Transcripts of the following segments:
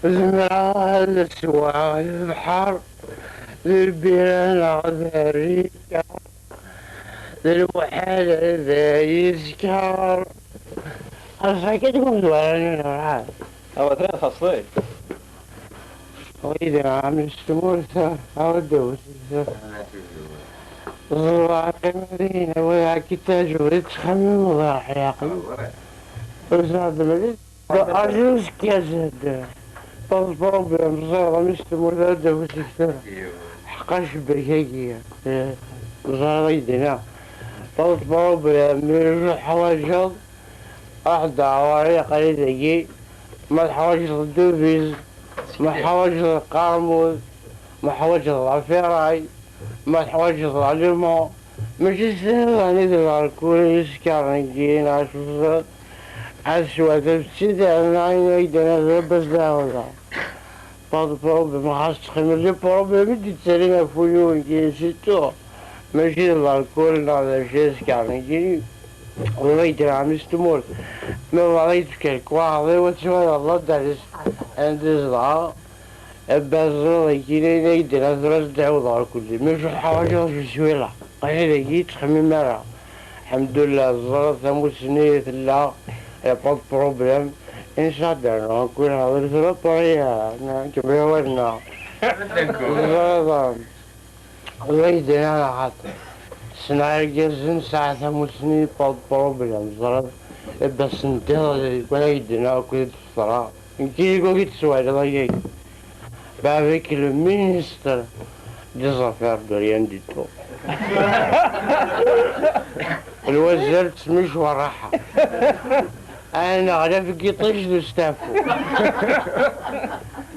زمرة السوا البحر البيران غذريكا الوحال ذا يسكر أصلا كي تكون زوالين راح أو ثاني خاصي وإذا عم السموثة أو دوس مدينة ويا تاجوري تخمم وضاح يا أخي وزاد مدينة أجوز كازاد طول بروبليم صغيرة مستمر دوس كثر حقاش بركاكية زهرة يدينا طول بروبليم من حواجز أحد عواري قليل ذكي ما الحواجز الدوفيز ما حواجز القرموز ما حواجز العفيراي ما حواجز العلمو ماشي سهل يعني دابا الكل يسكر نجي عشوز عشوة تبسيد أنا يدنا بس لا ولا با بروبليم خاص تخمم لي بروبليم دي تسالينا فويون كي سيتو ماشي الكل هذا شي سكر نجي والله يدير عام استمر ما بغيت كواغي وتسوى الله دارس عند زرعة بازر كينا يدير ثلاث دعوة كل ماشي حوايج سويلة قليل كي تخمم مرة الحمد لله الزرع ثموسنية لا يا با بروبليم إن شاء الله نكون هذا الطريقة كما ورنا الله يدير على خاطر سنعرف جزن ساعة ثموسني با بروبليم زرع بس ندير ولا يدينا كل الصراع كي يقول تسوى الله avec le ministre des Affaires de rien du tout. الوزير تسميش وراحة. أنا غدا في كيطيش دو ستافو.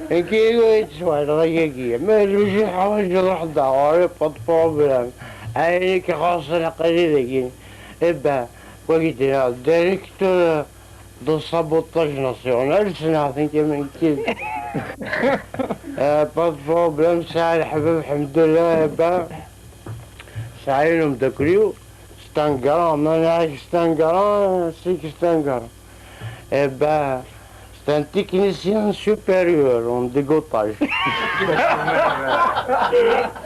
كي يقول تسوى الغياكية ما يجي حوايج يروح دعوة با بروبليم. أنا كي خاصنا قليل إبا وقت directeur de sabotage national سنعطيك من كي با بروبليم ساعة الحباب الحمد لله با ساعينهم داكريو ستانكران ما نعرف ستانكران سيك ستانكران با c'est un technicien supérieur en dégotage.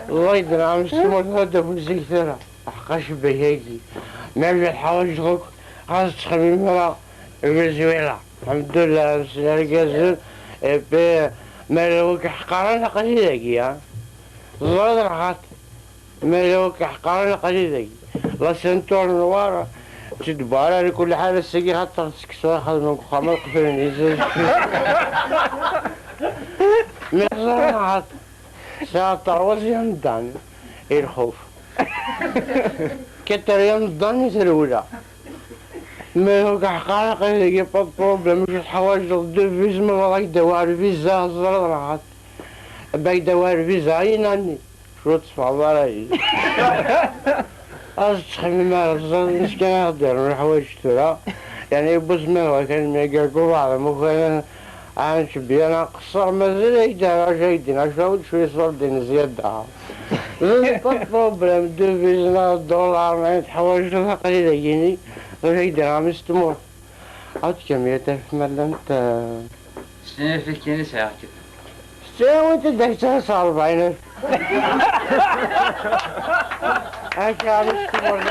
الله يدير عام السمر هذا في الزيت حقاش بهاكي ما الحوايج دوك خاص تخمم مرة فنزويلا الحمد لله الكازل ما لو حقارنا قليلة كي زرد الخط ما لو حقارنا قليلة la ceinture noire تدبر على كل حال السيكي خاطر تسكسر خدمة خمر قفلني ما زرد الخط ساعة troisième dan الخوف quatrième dan الأولى ما هو حقارة قال pas problème مش الحوايج devises ما بغا يدوار الفيزا زرد الخط باي دوار الفيزا عيناني شو تصفى راي أز تخمم على الزر نسكن هدر من حوايج ترى يعني بوز ما هو كان ما يقول بعض ممكن عن شبي أنا قصر مازال يدير جايدين عشان شوية صار دين زيادة pas problème devises الدولار ما حوايج قليلة يجيني يدير عام استمر عاد كم يتف ملمت شنو في كاين ساعة كده ساعة وانت داك ساعة 40 هاكا عام استمر.